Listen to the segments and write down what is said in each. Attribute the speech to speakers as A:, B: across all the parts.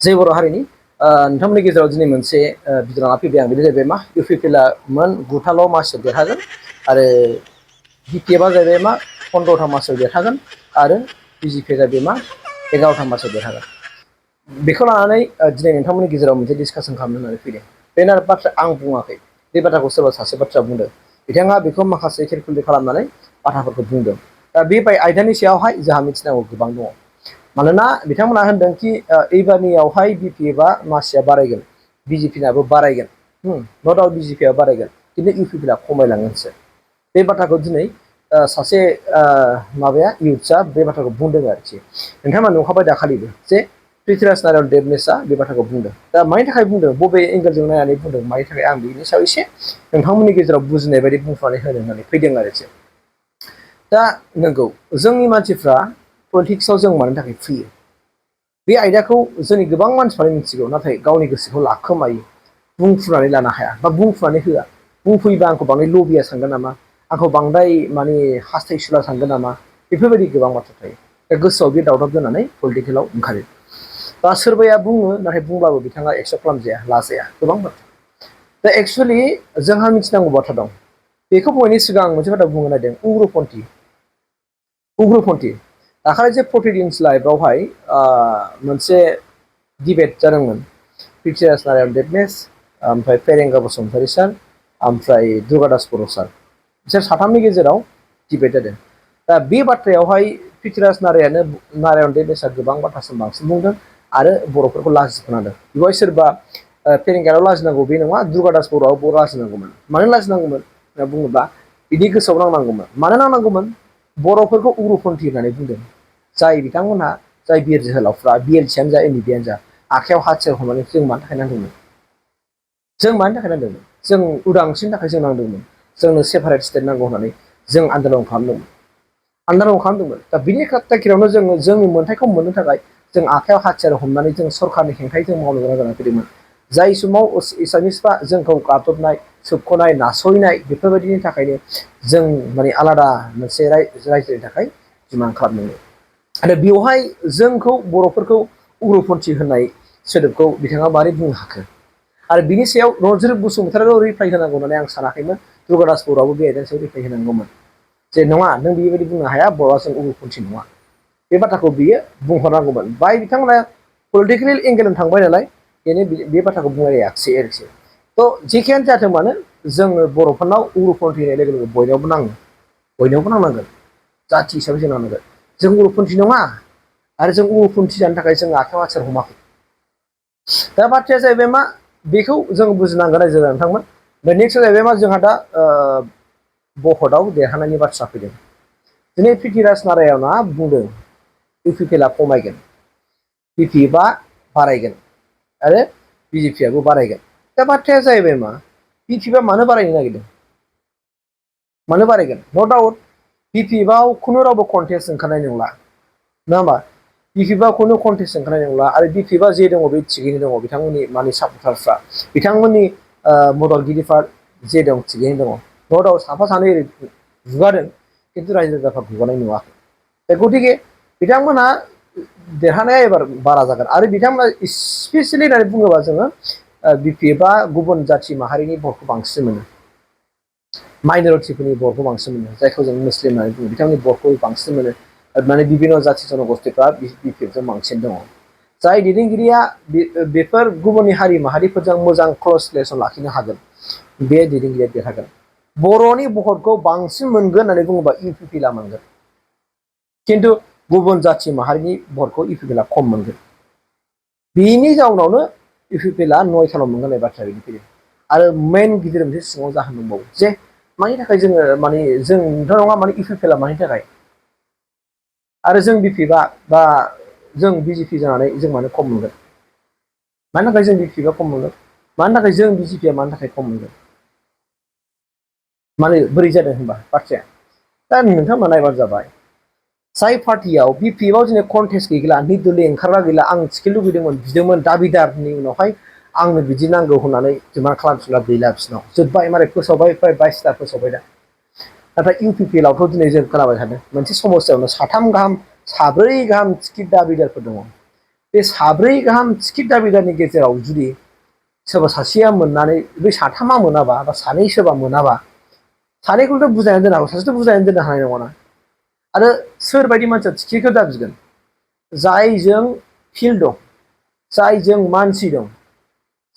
A: जै बर' हारिनि नोंथांमोननि गेजेराव दिनै मोनसे बिद्राङा फैबाय आं बेनो जाहैबाय मा UPPLआ मोन 9थाल' मासियाव देरहागोन आरो BPFआ जाहैबाय मा 15था मासियाव देरहागोन आरो BJP जाहैबाय मा 11था मासियाव देरहागोन। बेखौ लानानै दिनै नोंथांमोननि गेजेराव मोनसे डिसकासन खालामनो होननानै फैदों। बे बाथ्रा आं बुङाखै, बे बाथ्राखौ सोरबा सासे बाथ्रा बुंदों। बिथाङा बेखौ माखासे केलकुलेट खालामनानै बाथ्राफोरखौ बुंदों। दा बे आयदानि सायावहाय जोंहा मिथिनांगौ गोबां दङ। मानोना बिथांमोना होनदों कि एबारनियावहाय BPFआ मासिया बारायगोन, BJPनाबो बारायगोन, न' दाउट BJPआ बारायगोन, खिन्थु UPPLआ खमायलांगोनसो। बे बाथ्राखौ दिनै सासे माबाया इउथ्सआ बे बाथ्राखौ बुंदों आरोखि। नोंथांमोना नुखाबाय दाखालिबो जे पृथ्वीराज देबनेसआ बे बाथ्राखौ बुंदों। दा मानि थाखाय बुंदों, बबे एंगेलजों नायनानै बुंदों, मानि थाखाय, आं बिनि सायाव एसे नोंथांमोननि गेजेराव बुजिनाय बायदि बुंफोरनानै होनो होननानै फैदों आरोखि। दा नंगौ, जोंनि मानसिफ्रा पलिटिक्सआव जों मानि थाखाय फैयो, बे आयदाखौ जोंनि गोबां मानसिफ्रानो मिथिगौ, नाथाय गावनि गोसोखौ लाखोमायो, बुंफ्रुनानै लानो हाया बा बुंफ्रुनानै होआ। बुंफैयोबा आंखौ बांद्राय लबिया सानगोन नामा, आंखौ बांद्राय माने हास्थायसुला सानगोन नामा, बेफोरबायदि गोबां बाथ्रा थायो। दा गोसोआव बे दावराव दोननानै पलिटिकेलाव ओंखारो। बा सोरबाया बुङो, नाथाय बुंब्लाबो बिथाङा एक्सेप्ट खालामजाया, लाजाया, गोबां बाथ्रा। दा एक्सुवेलि जोंहा मिथिनांगौ बाथ्रा दं। बेखौ बयनि सिगां आं मोनसे बाथ्रा बुंनो नागिरदों। उग्रपन्थि दाखालि जे 40 इन्स लाइभआवहाय मोनसे डिबेट जादोंमोन। पृथ्वीराज देबनेस, ओमफ्राय फेरेंगा बसुमतारी सार, ओमफ्राय दुर्गादास बर' सार, बिसोर साथामनि गेजेराव डिबेट जादों। दा बे बाथ्रायावहाय पृथ्वीराज नारायण देबनेसआ गोबां बाथ्रासिम बांसिन बुंदों आरो बर'फोरखौ लाजि फोनांदों। बेवहाय सोरबा फेरेंगायाल' लाजिनांगौ बे नङा, दुर्गादास बर'आबो लाजिनांगौमोन। मानो लाजिनांगौमोन होनना बुङोब्ला बिनि गोसोआव नांनांगौमोन। मानो नांनांगौमोन? बर'फोरखौ उग्रपन्थि होननानै बुंदों। जाय बिथांमोनहा, जाय बिर जोहोलावफ्रा BLCआनो जा NEPआनो जा, आखाइयाव हाथियार हमनानै जों मानि थाखाय नांदोंमोन? जों मानि थाखाय नांदोंमोन? जों उदांस्रिनि थाखाय जों नांदोंमोन। जोंनो सेपारेट स्टेट नांगौ होननानै जों आन्दलन खालामदोंमोन। दा बिनि थाखायनो जोङो जोंनि मोन्थायखौ मोननो थाखाय जों आखाइयाव हाथियार हमनानै जों सरखारनि हेंथायै जों मावनो गोनां जानानै फैदोंमोन। जाय समाव एसामिसफ्रा जोंखौ गादबनाय, सोबख'नाय, नासयनाय, बेफोरबायदिनि थाखायनो जों माने आलादा मोनसे रायजोनि थाखाय डिमान्ड खालामदोंमोन। आरो बेवहाय जोंखौ बर'फोरखौ उग्रपन्थि होननाय सोदोबखौ बिथाङा मारै बुंनो हाखो? आरो बिनि सायाव रनजित बसुमतारील' रिप्लाइ होनांगौ होननानै आं सानाखैमोन। दुर्गादास बर'आबो बे आयदानि सायाव रिप्लाइ होनांगौमोन। जे नङा, नों बेबायदि बुंनो हाया, बर'आ जों उग्रपन्थि नङा। बे बाथ्राखौ बियो बुंहरनांगौमोन। बाय बिथांमोना पलिटिकेल एंगेलजों थांबाय नालाय, बेनो बे बाथ्राखौ बुंलायाखिसै आरोखि। थ' जेखियानो जाथों मानो, जोङो बर'फोरनाव उग्रपन्थि होननाय लोगो लोगो बयनावबो नाङो, बयनावबो नांनांगोन। जाथि हिसाबै जों नांनांगोन। जों उग्रपन्थि नङा, आरो जों उग्रपन्थि जानो थाखाय जों आखाइयाव हाथियार हमाखै। दा बाथ्राया जाहैबाय मा, बेखौ जों बुजिनांगोन रायजो नोंथांमोन। ओमफ्राय नेक्स्टआ जाहैबाय मा, जोंहा दा भटआव देरहानायनि बाथ्रा फैदों। दिनै पृथ्वीराज नारायणआ बुंदों UPPLआ खमायगोन, BPFआ बारायगोन आरो BJPआबो बारायगोन। दा बाथ्राया जाहैबाय मा, BPFआ मानो बारायनो नागिरदों? मानो बारायगोन? न' डाउट BPFआव खुनु रावबो कन्टेस्ट ओंखारनाय नंला, नङा होमबा? BPFआव खुनु कन्टेस्ट ओंखारनाय नंला, आरो BPFआ जे दङ बे थिगैनो दङ। बिथांमोननि माने सापर्टारफ्रा, बिथांमोननि मददगिरिफ्रा जे दं थिगैनो दङ। न' डाउट साफा सानै ओरै बुगादों, खिन्थु रायजो राजाफ्रा बुगानाय नुवाखै। गथिखे बिथांमोनहा देरहानाया एबार बारा जागोन। आरो बिथांमोना स्पेसियेलि होननानै बुङोबा जोङो BPFआ गुबुन जाथि माहारिनि भटखौ बांसिन मोनो, माइन'रिटिफोरनि भटखौ बांसिन मोनो, जायखौ जों मुस्लिम होननानै बुङो, बिथांमोननि भटखौ बांसिन मोनो। माने बिभिन्न' जाथि जन'गस्थिफ्रा BPFजों बांसिन दङ। जाय दैदेनगिरिया बेफोर गुबुननि हारि माहारिफोरजों मोजां क्ल'ज रिलेसन लाखिनो हागोन, बे दैदेनगिरिया देरहागोन। बर'नि भटखौ बांसिन मोनगोन होननानै बुङोबा UPPLआ मोनगोन, खिन्थु गुबुन जाथि माहारिनि भटखौ UPPLआ खम मोनगोन। बेनि जाउनावनो UPPLआ 9थाल' मोनगोन होननाय बाथ्राया बिदि फैदों। आरो मेइन गिदिर मोनसे सिङाव जाहोन दंबावो, जे मानि थाखाय जोङो माने जोंथ' नङा, माने UPPLआ मानि थाखाय, आरो जों BPFआ बा जों BJP जानानै जों मानो खम मोनगोन? मानि थाखाय जों BPFआ खम मोनगोन? मानि थाखाय जों BJPआ मानि थाखाय खम मोनगोन? माने बोरै जादों होनबा बाथ्राया? दा नोंथांमोना नायबानो जाबाय। जाय पार्टियाव BPFआव दिनै कन्टेस्ट गैला, निर्दलीय ओंखारग्रा गैला, आं टिकेट लुगैदोंमोन, बिदोंमोन, दाबिदारनि उनावहाय आंनो बिदि नांगौ होननानै डिमान्ड खालामफिनला गैला बिसोरनाव, जोब्बाय। मारै फोसावबाय, फ्राय 22ता फोसावबाय दा। नाथाय UPPLआवथ' दिनै जों खोनाबाय थादों, मोनसे समस्यायावनो 3 गाहाम, 4 गाहाम टिकेट दाबिदारफोर दङ। बे साब्रै गाहाम टिकेट दाबिदारनि गेजेराव जुदि सोरबा सासेया मोननानै बै साथामा मोनाबा बा सानै सोरबा मोनाबा सानैखौथ' बुजायनानै दोननो हागौ सासेथ' बुजायनानै दोननो हानाय नङाना आरो सोरबायदि मानसिया टिकेटखौ दाबिगोन जायजों फिल्ड दं जायजों मानसि दं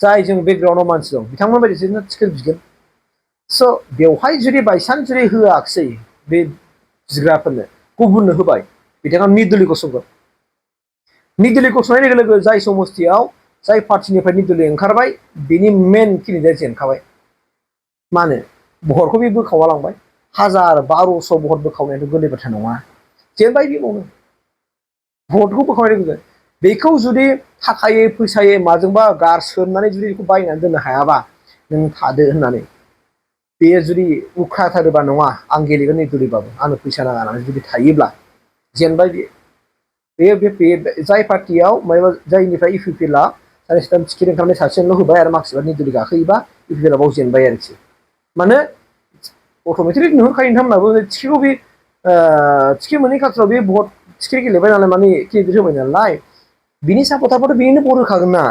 A: जायजों बेकग्राउन्डआव मानसि दं बिथांमोन बायदिसो टिकेट बिगोन स' बेवहाय जुदि बायसान्स जुदि होआखिसै बे बिग्राफोरनो गुबुननो होबाय बिथाङा निर्दलीय गसंगोन निर्दलीय गसंनाय लोगो लोगो जाय समस्तियाव जाय पार्टिनिफ्राय निर्दलीय ओंखारबाय बिनि मेन केन्डिडेट जेनखाबाय मानो भटखौ बे बोखावना लांबाय 1000-1200 भट बोखावनायाथ' गोरलै बाथ्रा नङा जेनबाय बे मावनो भटखौ बोखावनाय लोगो बेखौ जुदि थाखायै फैसायै माजोंबा गारसोमनानै जुदि बेखौ बायनानै दोननो हायाबा नों थादो होननानै बेयो जुदि उख्राथारोबा नङा आं गेलेगोन निर्दलीयबाबो आंनो फैसा नाङा होननानै जुदि थायोब्ला जेनबाय बे जाय पार्टियाव माबा जायनिफ्राय UPPLआ सानै साथाम टिकेट ओंखारनाय सासेनोल' होबाय आरो माखासेफ्रा निर्दलीय गाखोयोबा UPPLआ बाव जेनबाय आरोखि माने अट'मेटिकलि नुहुरखायो नोंथांमोनाबो टिकेटखौ बे टिकेट मोननै खाथियाव बे भट टिकेट गेलेबाय नालाय माने केन्डिडेट होबाय नालाय बिनि सापर्टारफ्राथ' बेनो भट होखागोन ना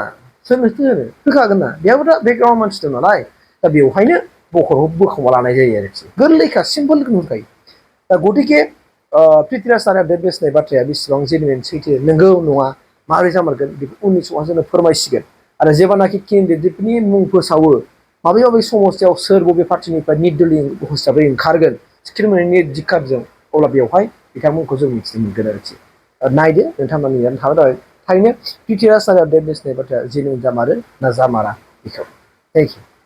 A: सोरनोथो होखागोन ना बेयावबो बेकग्राउन्ड मानसि दं नालाय दा बेवहायनो भटखौ बोखावना लानाय जायो आरोखि गोरलैखा सिम्पोल नुहुरखायो दा गतिके प्रिथिराज आरो बे बेसनाय बाथ्राया बेसेबां जेनुइन सैथो नंगौ नङा माबोरै जामारगोन बेखौ उननि समाव जोंनो फोरमायसिगोन आरो जेब्लानाखि केन्डिडेटनि मुं फोसावो माबे माबे समस्थियाव सोर बबे पार्टिनिफ्राय निर्दलीय हिसाबै ओंखारगोन टिकेट मोनैनि दिक्कारजों अब्ला बेवहाय बिथांमोनखौ जों मिथिनो मोनगोन आरोखि नायदो नोंथांमोना नेनानै थाबाय थारैनो प्रिथिराज आरो बे बेसनाय बाथ्राया जेनुइन जामारो ना जामारा बेखौ थेंक इउ